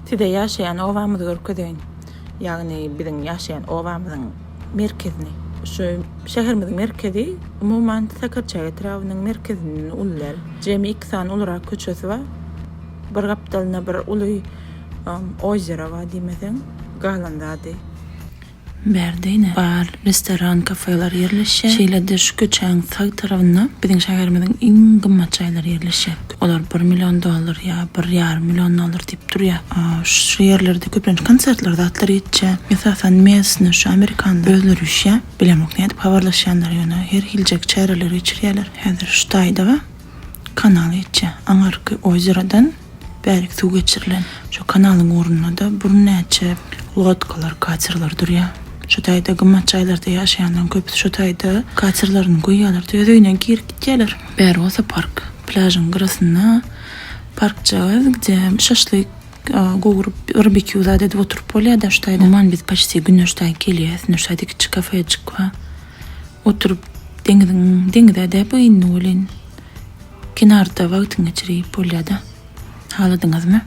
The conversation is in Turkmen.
Size ýaşaýan obamyzy görkezeýin. Ýagny biziň ýaşaýan obamyzyň merkezini. Şu şäherimiziň merkezi umuman Sakarçäge etrabynyň merkezinden uly däl. Jemi iki sany ulurak köçesi bar. Bir gapdalynda bir uly ozero bar diýmeseň, galan zady. Bärde ine bar, restoran, kafeler ýerleşýär. Şeýle-de şu köçäň sag tarabynda biziň şäherimiziň iň gymmat jaýlary ýerleşýär. Olar bir million dollar ýa bir ýarym million dollar diýip durýar. Şu ýerlerde köplenç konsertler zatlar geçýär. Esasan mesny şu amerikanlar özleri üýşýär. Bilemok nädip habarlaşýanlar ýöne her hiljek çäreler geçirýärler. Häzir şu taýda bar kanal geçýär. Aňarky ozerodan Bärik suw geçirilen. Şo kanalyň ugrunda-da birnäçe lodkalar, katerler durýar. Şo taýda gymmat jaýlarda ýaşaýanlaryň köpüsi şo taýda katerlerini goýýarlar-da, öz öýüne girip gidýärler. Bäri bolsa park. Plýažyň gyrasynda parkjagaz, gde şaşlyk gowrup, barbekýu zat edip oturyp bolýar-da şu taýda. Umuman biz почти günde şu taýa gelýäs. Indi şu taýda kiçi kafejik bar. Oturyp deňiziň, deňiz-ä däl bu indi welin, Kenarda wagtyňy geçirip bolýada. Haladyňyzmy?